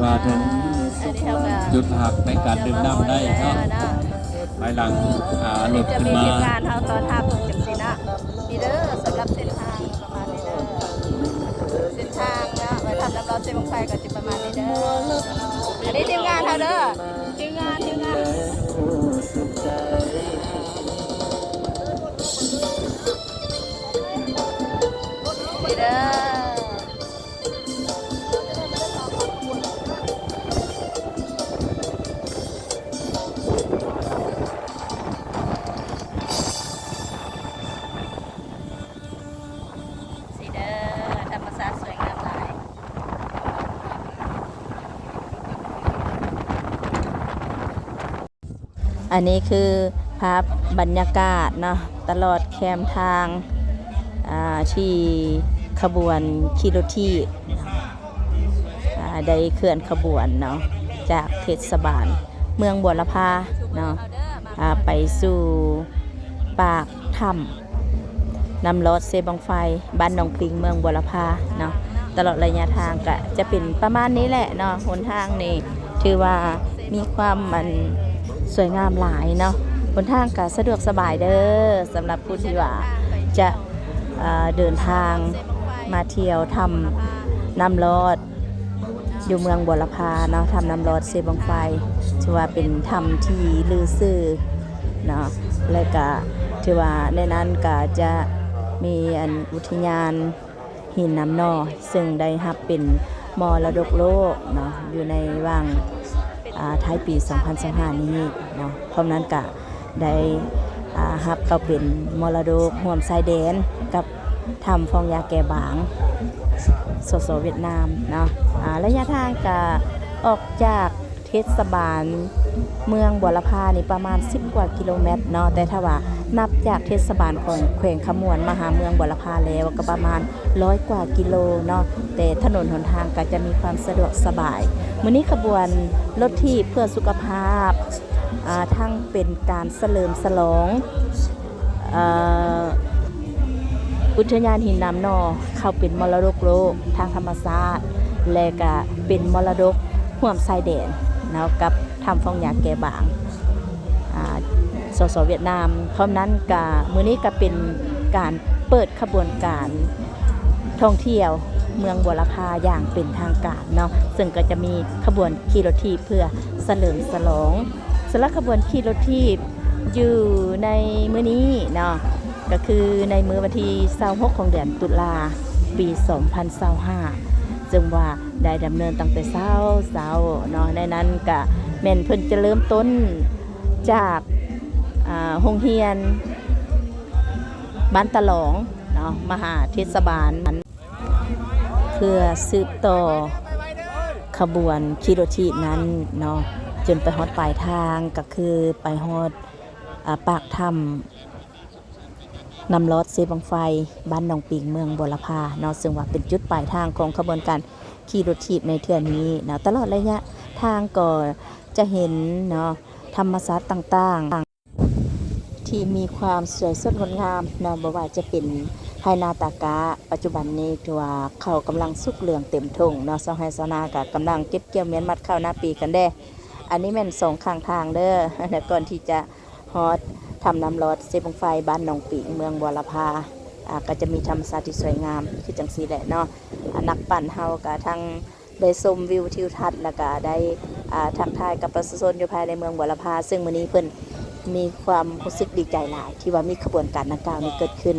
ມາເຖິງຈຸດພັກໃນການດື່ມນ້ຳໄດ້ເນາະ ພາຍຫຼັງ ອ່າ ລົດຂຶ້ນມາ ຈະມີທີມງານເຮົາຕ້ອນຮັບຈັ່ງຊີ້ນະ. ນີ້ເດີ ສຳລັບເສັ້ນທາງປະມານນີ້ເດີ ເສັ້ນທາງເນາະ ໄປທຳນ້ຳລອດເຊບັ້ງໄຟກໍຈະປະມານນີ້ເດີ. ອັນນີ້ທີມງານເຮົາເດີ ທີມງານ ທີມງານ ນີ້ເດີ. ນີ້ເດີ ທຳມະຊາດສວຍງາມຫຼາຍ. ອັນນີ້ຄືພາບບັນຍາກາດເນາະ ຕະຫຼອດແຄມທາງ ອ່າ ທີ່ຂະບວນຂີ່ລົດຖີບ ອ່າ ໄດ້ເຄື່ອນຂະບວນເນາະ ຈາກເທດສະບານເມືອງບົວລະພາເນາະ ອ່າ ໄປສູ່ປາກຖ້ຳ ນ້ຳລອດເຊບັ້ງໄຟ ບ້ານໜອງປິງ ເມືອງບົວລະພາເນາະ. ຕະຫຼອດໄລຍະທາງກະຈະເປັນປະມານນີ້ແຫຼະເນາະ. ຫົນທາງນີ້ຖືວ່າມີຄວາມ ອັນ ສວຍງາມຫຼາຍເນາະ. ຫົນທາງກະສະດວກສະບາຍເດີ ສຳລັບຜູ້ທີ່ວ່າຈະ ເອີ ເດີນທາງມາທ່ຽວຖ້ຳນ້ຳລອດ ຢູ່ເມືອງບົວລະພາເນາະ, ຖ້ຳນ້ຳລອດເຊບັ້ງໄຟ ຖືວ່າເປັນຖ້ຳທີ່ລືຊື່ເນາະ ແລະກະຖືວ່າໃນນັ້ນກະຈະມີອັນອຸທິຍານຫີນນ້ຳໜໍ່ ເຊິ່ງໄດ້ຮັບເປັນມໍລະດົກໂລກເນາະ ຢູ່ໃນຫວ່າງ ອາ ທ້າຍປີສອງພັນຊາວຫ້ານີ້ເນາະ. ພ້ອມນັ້ນກະ ໄດ້ ອາ ຮັບເຂົ້າເປັນມໍລະດົກຮ່ວມຊາຍແດນກັບຖ້ຳຟອງຢາແກບາງ ສສ ຫວຽດນາມເນາະ. ອາ ໄລຍະທາງກະອອກຈາກເທດສະບານເມືອງບົວລະພານີ້ປະມານສິບກວ່າກິໂລແມັດເນາະ, ແຕ່ຖ້າວ່ານັບຈາກເທດສະບານຂອງແຂວງຄຳມ່ວນມາຫາເມືອງບົວລະພາແລ້ວກະປະມານຮ້ອຍກວ່າກິໂລເນາະ, ແຕ່ຖະໜົນຫົນທາງກະຈະມີຄວາມສະດວກສະບາຍ. ມື້ນີ້ຂະບວນລົດຖີບເພື່ອສຸຂະພາບ ອາ ທັງເປັນການສະເຫຼີມສະຫຼອງ ເອີ ອຸທິຍານຫີນນ້ຳໜໍ່ ເຂົ້າເປັນມໍລະດົກໂລກທາງທຳມະຊາດ ແລະກະເປັນມໍລະດົກຮ່ວມຊາຍແດນເນາະ ກັບຖ້ຳຟອງຢາແກບາງ ອາ ສສ ຫວຽດນາມ. ພ້ອມນັ້ນກະ ມື້ນີ້ກະເປັນການເປີດຂະບວນການທ່ອງທ່ຽວເມືອງບົວລະພາຢ່າງເປັນທາງການເນາະ, ເຊິ່ງກະຈະມີຂະບວນຂີ່ລົດຖີບເພື່ອສະເຫຼີມສະຫຼອງ. ສຳລັບຂະບວນຂີ່ລົດຖີບຢູ່ໃນມື້ນີ້ເນາະ ກະຄືໃນມື້ວັນທີຊາວຫົກຂອງເດືອນຕຸລາ ປີສອງພັນຊາວຫ້າ ເຊິ່ງວ່າໄດ້ດຳເນີນຕັ້ງແຕ່ເຊົ້າໆເນາະ. ໃນນັ້ນກະແມ່ນເພິ່ນຈະເລີ່ມຕົ້ນຈາກ ອາ ໂຮງຮຽນບ້ານຕະຫຼອງເນາະ ມະຫາເທດສະບານ ເພື່ອສືບຕໍ່ຂະບວນຂີ່ລົດຖີບນັ້ນເນາະ ຈົນໄປຮອດປາຍທາງ ກະຄືໄປຮອດ ອາ ປາກຖ້ຳນ້ຳລອດເຊບັ້ງໄຟ ບ້ານໜອງປິງ ເມືອງບົວລະພາເນາະ, ເຊິ່ງວ່າເປັນຈຸດປາຍທາງຂອງຂະບວນການຂີ່ລົດຖີບໃນເທື່ອນີ້ເນາະ. ຕະຫຼອດໄລຍະທາງກໍຈະເຫັນເນາະ ທຳມະຊາດຕ່າງໆ ທີ່ມີຄວາມສວຍສົດງົດງາມເນາະ, ບໍ່ວ່າຈະເປັນໄຮ່ນາຕາກະ ປັດຈຸບັນນີ້ຖືວ່າເຂົ້າກຳລັງສຸກເຫຼືອງເຕັມທົ່ງເນາະ, ຊາວໄຮ່ຊາວນາກະກຳລັງເກັບກ່ຽວມ້ຽນມັດເຂົ້ານາປີກັນແດ່. ອັນນີ້ແມ່ນສອງຂ້າງທາງເດີ ແລະ ກ່ອນທີ່ຈະຮອດຖ້ຳນ້ຳລອດເຊບັ້ງໄຟ ບ້ານໜອງປິງ ເມືອງບົວລະພາ ອາ ກໍຈະມີທຳມະຊາດທີ່ສວຍງາມຄືຈັ່ງຊີ້ແຫຼະເນາະ. ອາ ນັກປັ່ນເຮົາກະທັງ ໄດ້ຊົມວິວທິວທັດ ແລ້ວກະໄດ້ ອາ ທັກທາຍກັບປະຊາຊົນຢູ່ພາຍໃນເມືອງບົວລະພາ, ເຊິ່ງມື້ນີ້ເພິ່ນມີຄວາມຮູ້ສຶກດີໃຈຫຼາຍ ທີ່ວ່າມີຂະບວນການດັ່ງກ່າວນີ້ເກີດຂຶ້ນ.